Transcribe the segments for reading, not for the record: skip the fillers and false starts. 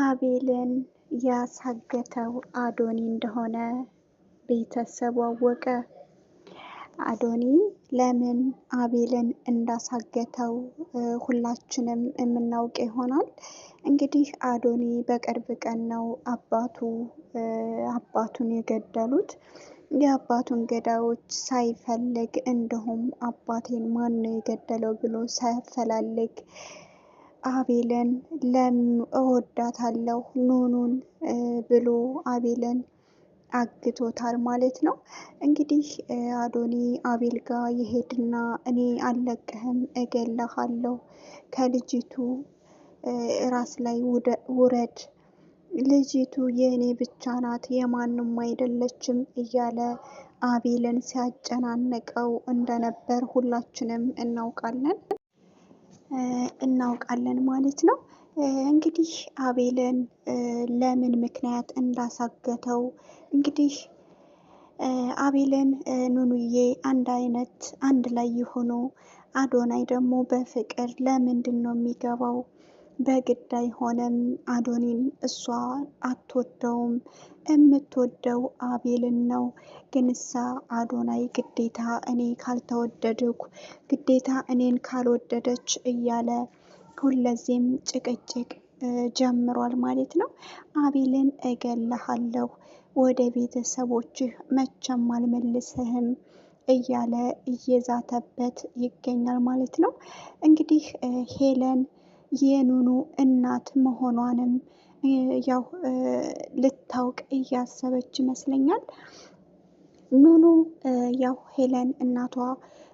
አቤልን ያሳገተው አዶኒ እንደሆነ ቤተሰቡ አወቀ። አዶኒ ለምን አቤልን እንዳሳገተው ሁላችንም የምናውቅ ይሆናል። እንግዲህ አዶኒ በቅርብ ቀን ነው አባቱን የገደሉት። የአባቱን ገዳዮች ሳይፈልግ እንዲሁም አባቴን ማን ነው የገደለው ብሎ ሳያፈላልግ አቤልን እወዳታለሁ ኑኑን ብሎ አቤልን አግቶታል ማለት ነው። እንግዲህ አዶኒ አቤል ጋር ይሄድና እኔ አልለቅህም፣ እገልሃለሁ፣ ከልጅቱ ራስ ላይ ውረድ፣ ልጅቱ የእኔ ብቻ ናት የማንም አይደለችም እያለ አቤልን ሲያጨናንቀው እንደነበር ሁላችንም እናውቃለን ማለት ነው። እንግዲህ አቤልን ለምን ምክንያት እንዳሳገተው፣ እንግዲህ አቤልን ኑኑዬ አንድ አይነት አንድ ላይ የሆኑ፣ አዶናይ ደግሞ በፍቅር ለምንድን ነው የሚገባው? በግድ አይሆንም። አዶኒን እሷ አትወደውም፣ የምትወደው አቤልን ነው። ግን እሳ አዶናይ ግዴታ እኔ ካልተወደድኩ፣ ግዴታ እኔን ካልወደደች እያለ ሁለዚህም ጭቅጭቅ ጀምሯል ማለት ነው። አቤልን እገልሃለሁ፣ ወደ ቤተሰቦችህ መቼም አልመልስህም እያለ እየዛተበት ይገኛል ማለት ነው። እንግዲህ ሄለን የኑኑ እናት መሆኗንም ያው ልታውቅ እያሰበች ይመስለኛል። ኑኑ ያው ሄለን እናቷ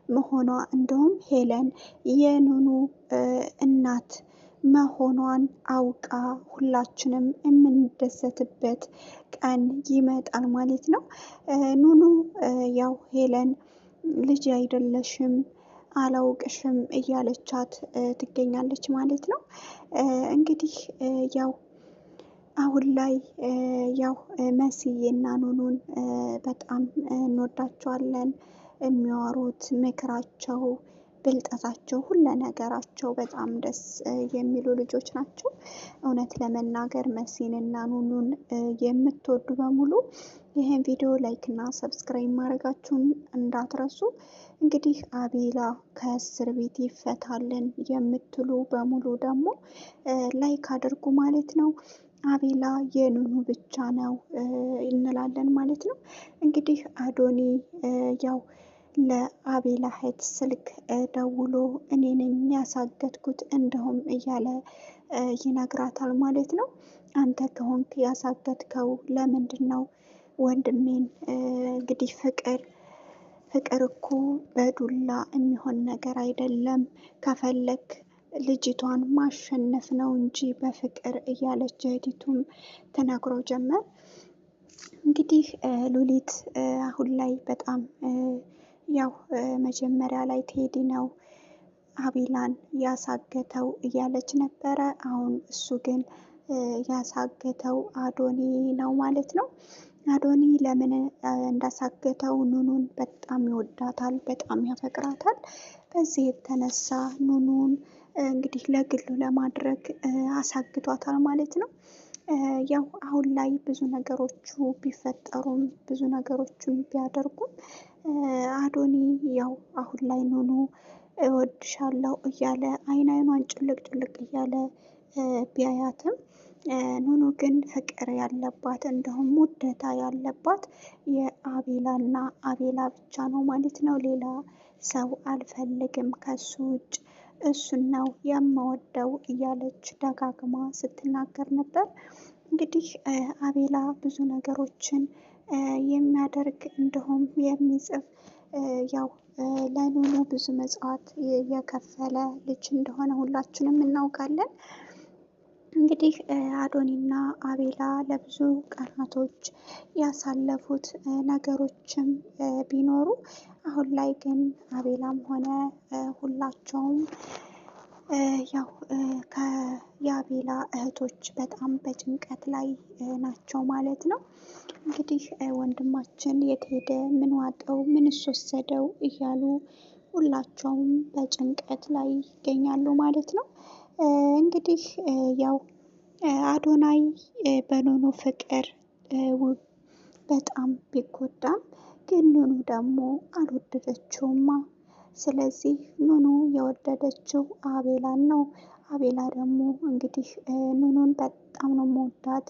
መሆኗ፣ እንዲሁም ሄለን የኑኑ እናት መሆኗን አውቃ ሁላችንም የምንደሰትበት ቀን ይመጣል ማለት ነው። ኑኑ ያው ሄለን ልጅ አይደለሽም፣ አላውቅሽም እያለቻት ትገኛለች ማለት ነው። እንግዲህ ያው አሁን ላይ ያው መስዬና ኑኑን በጣም እንወዳቸዋለን። የሚያወሩት ምክራቸው፣ ብልጠታቸው፣ ሁለ ነገራቸው በጣም ደስ የሚሉ ልጆች ናቸው። እውነት ለመናገር መሲንና ኑኑን የምትወዱ በሙሉ ይህን ቪዲዮ like እና subscribe ማድረጋችሁን እንዳትረሱ። እንግዲህ አቤላ ከእስር ቤት ይፈታልን የምትሉ በሙሉ ደግሞ like አድርጉ ማለት ነው። አቤላ የኑኑ ብቻ ነው እንላለን ማለት ነው። እንግዲህ አዶኒ ያው ለአቤላ እህት ስልክ ደውሎ እኔ ነኝ ያሳገትኩት እንደውም እያለ ይነግራታል ማለት ነው። አንተ ከሆንክ ያሳገትከው ለምንድን ነው ወንድሜን? እንግዲህ ፍቅር እኮ በዱላ የሚሆን ነገር አይደለም፣ ከፈለክ ልጅቷን ማሸነፍ ነው እንጂ በፍቅር እያለች እህቲቱም ተናግሮ ጀመር። እንግዲህ ሉሊት አሁን ላይ በጣም ያው መጀመሪያ ላይ ቴዲ ነው አቤላን ያሳገተው እያለች ነበረ። አሁን እሱ ግን ያሳገተው አዶኒ ነው ማለት ነው። አዶኒ ለምን እንዳሳገተው ኑኑን በጣም ይወዳታል፣ በጣም ያፈቅራታል። በዚህ የተነሳ ኑኑን እንግዲህ ለግሉ ለማድረግ አሳግቷታል ማለት ነው። ያው አሁን ላይ ብዙ ነገሮቹ ቢፈጠሩም፣ ብዙ ነገሮችን ቢያደርጉም፣ አዶኒ ያው አሁን ላይ ኑኑ እወድሻለሁ እያለ አይን አይኗን ጭልቅ ጭልቅ እያለ ቢያያትም፣ ኑኑ ግን ፍቅር ያለባት እንዲሁም ውደታ ያለባት የአቤላና አቤላ ብቻ ነው ማለት ነው። ሌላ ሰው አልፈልግም፣ ከሱ ውጭ እሱን ነው የምወደው እያለች ደጋግማ ስትናገር ነበር። እንግዲህ አቤላ ብዙ ነገሮችን የሚያደርግ እንዲሁም የሚጽፍ፣ ያው ለኑኑ ብዙ መጽዋዕት የከፈለ ልጅ እንደሆነ ሁላችንም እናውቃለን። እንግዲህ አዶኒና አቤላ ለብዙ ቀናቶች ያሳለፉት ነገሮችም ቢኖሩ፣ አሁን ላይ ግን አቤላም ሆነ ሁላቸውም ያው የአቤላ እህቶች በጣም በጭንቀት ላይ ናቸው ማለት ነው። እንግዲህ ወንድማችን የት ሄደ፣ ምን ዋጠው፣ ምንስ ወሰደው እያሉ ሁላቸውም በጭንቀት ላይ ይገኛሉ ማለት ነው። እንግዲህ ያው አዶናይ በኑኑ ፍቅር በጣም ቢጎዳም ግን ኑኑ ደግሞ አልወደደችውማ። ስለዚህ ኑኑ የወደደችው አቤላን ነው። አቤላ ደግሞ እንግዲህ ኑኑን በጣም ነው መወዳት፣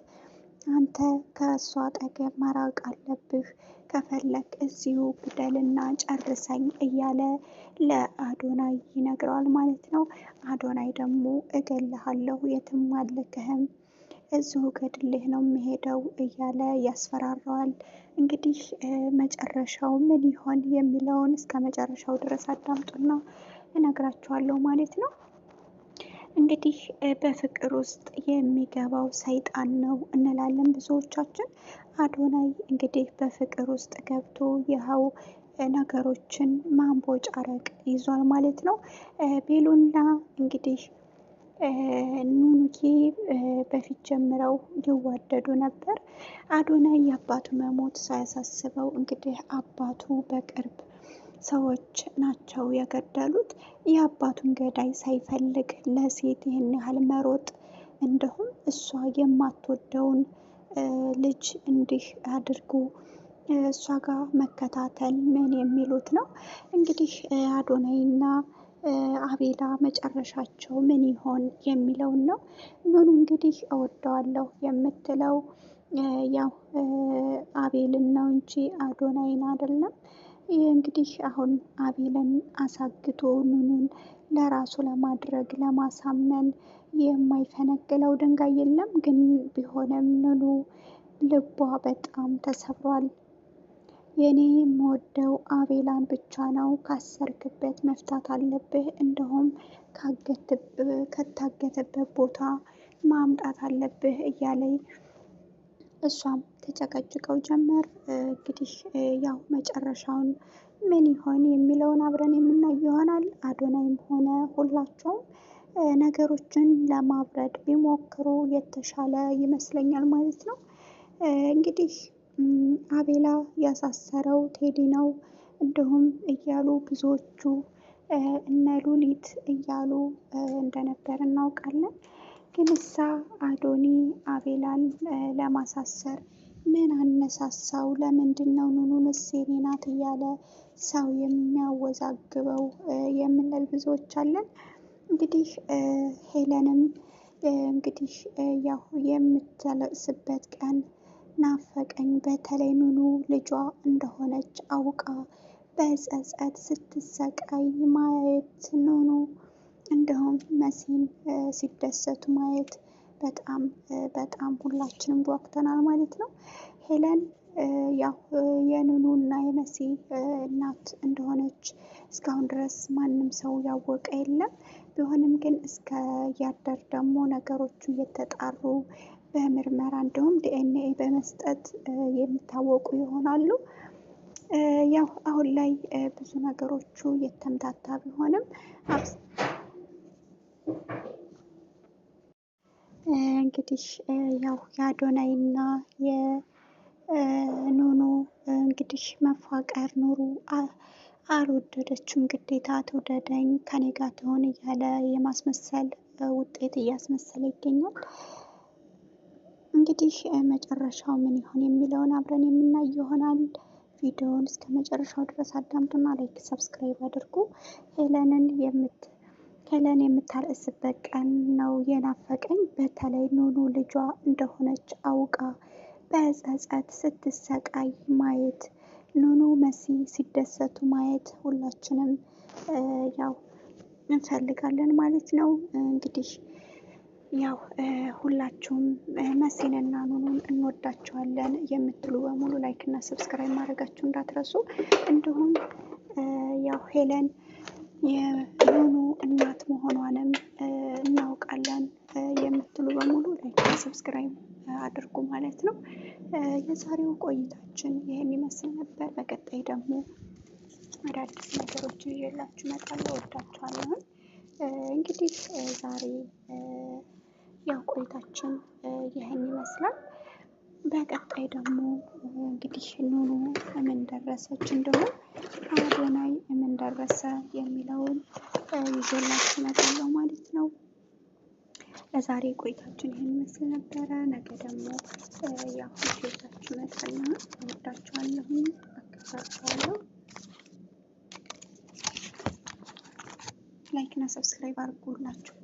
አንተ ከእሷ አጠገብ መራቅ አለብህ፣ ከፈለክ እዚሁ ግደልና ጨርሰኝ እያለ ለአዶናይ ይነግረዋል ማለት ነው። አዶናይ ደግሞ እገልሃለሁ፣ የትም አልክህም፣ እዚሁ ገድልህ ነው የምሄደው እያለ ያስፈራረዋል። እንግዲህ መጨረሻው ምን ይሆን የሚለውን እስከ መጨረሻው ድረስ አዳምጡና እነግራችኋለሁ ማለት ነው። እንግዲህ በፍቅር ውስጥ የሚገባው ሰይጣን ነው እንላለን ብዙዎቻችን። አዶናይ እንግዲህ በፍቅር ውስጥ ገብቶ ይኸው ነገሮችን ማንቦጫረቅ ይዟል ማለት ነው። ቤሉና እንግዲህ ኑኑዬ በፊት ጀምረው ይዋደዱ ነበር። አዶናይ የአባቱ መሞት ሳያሳስበው እንግዲህ አባቱ በቅርብ ሰዎች ናቸው የገደሉት። የአባቱን ገዳይ ሳይፈልግ ለሴት ይህን ያህል መሮጥ፣ እንዲሁም እሷ የማትወደውን ልጅ እንዲህ አድርጎ እሷ ጋር መከታተል ምን የሚሉት ነው? እንግዲህ አዶናይና አቤላ መጨረሻቸው ምን ይሆን የሚለውን ነው። ኑኑ እንግዲህ እወደዋለሁ የምትለው ያው አቤልን ነው እንጂ አዶናይን አይደለም። ይህ እንግዲህ አሁን አቤልን አሳግቶ ኑኑን ለራሱ ለማድረግ ለማሳመን የማይፈነቅለው ድንጋይ የለም። ግን ቢሆንም ኑኑ ልቧ በጣም ተሰብሯል። የኔ የምወደው አቤላን ብቻ ነው፣ ካሰርክበት መፍታት አለብህ፣ እንደውም ከታገተበት ቦታ ማምጣት አለብህ እያለኝ እሷም ተጨቀጭቀው ጀመር። እንግዲህ ያው መጨረሻውን ምን ይሆን የሚለውን አብረን የምናይ ይሆናል። አዶናይም ሆነ ሁላቸውም ነገሮችን ለማብረድ ቢሞክሩ የተሻለ ይመስለኛል ማለት ነው። እንግዲህ አቤላ ያሳሰረው ቴዲ ነው እንዲሁም እያሉ ብዙዎቹ እነ ሉሊት እያሉ እንደነበር እናውቃለን። ግን እሳ አዶኒ አቤላን ለማሳሰር ምን አነሳሳው? ለምንድን ነው ኑኑንስ የኔ ናት እያለ ሰው የሚያወዛግበው የምንል ብዙዎች አለን። እንግዲህ ሄለንም እንግዲህ ያው የምታለቅስበት ቀን ናፈቀኝ። በተለይ ኑኑ ልጇ እንደሆነች አውቃ በጸጸት ስትሰቃይ ማየት፣ ኑኑ እንዲሁም መሲን ሲደሰቱ ማየት በጣም በጣም ሁላችንም ጓጉተናል ማለት ነው። ሄለን ያው የኑኑ እና የመሲ እናት እንደሆነች እስካሁን ድረስ ማንም ሰው ያወቀ የለም። ቢሆንም ግን እስከ ያደር ደግሞ ነገሮቹ እየተጣሩ በምርመራ እንዲሁም ዲኤንኤ በመስጠት የሚታወቁ ይሆናሉ። ያው አሁን ላይ ብዙ ነገሮቹ የተምታታ ቢሆንም እንግዲህ ያው የአዶናይና የኑኑ እንግዲህ መፋቀር ኑሩ አልወደደችም። ግዴታ ትውደደኝ ከኔ ጋር ትሆን እያለ የማስመሰል ውጤት እያስመሰለ ይገኛል። እንግዲህ መጨረሻው ምን ይሆን የሚለውን አብረን የምናይ ይሆናል። ቪዲዮውን እስከ መጨረሻው ድረስ አዳምጡና like፣ subscribe አድርጉ። ሄለን የምታለቅስበት ቀን ነው የናፈቀኝ። በተለይ ኑኑ ልጇ እንደሆነች አውቃ በጸጸት ስትሰቃይ ማየት፣ ኑኑ መሲ ሲደሰቱ ማየት ሁላችንም ያው እንፈልጋለን ማለት ነው። እንግዲህ ያው ሁላችሁም መሲንና ኑኑን እንወዳቸዋለን የምትሉ በሙሉ like እና subscribe ማድረጋችሁ እንዳትረሱ። እንዲሁም ያው ሄለን የኑኑ እናት መሆኗንም እናውቃለን የምትሉ በሙሉ like እና subscribe አድርጉ ማለት ነው። የዛሬው ቆይታችን ይህን ይመስል ነበር። በቀጣይ ደግሞ አዳዲስ ነገሮችን ይዤላችሁ እመጣለሁ። እወዳችኋለሁ። እንግዲህ ዛሬ ያው ቆይታችን ይህን ይመስላል። በቀጣይ ደግሞ እንግዲህ ኑኑ ምን ደረሰች እንዲሁም አዶናይ ምን ደረሰ የሚለውን ይዤላችሁ እመጣለሁ ማለት ነው። ለዛሬ ቆይታችን ይህን ይመስል ነበረ። ነገ ደግሞ ያው ይዤላችሁ እመጣለሁ። እወዳችኋለሁኝ፣ አከብራችኋለሁ። Like እና subscribe አድርጉላችሁ።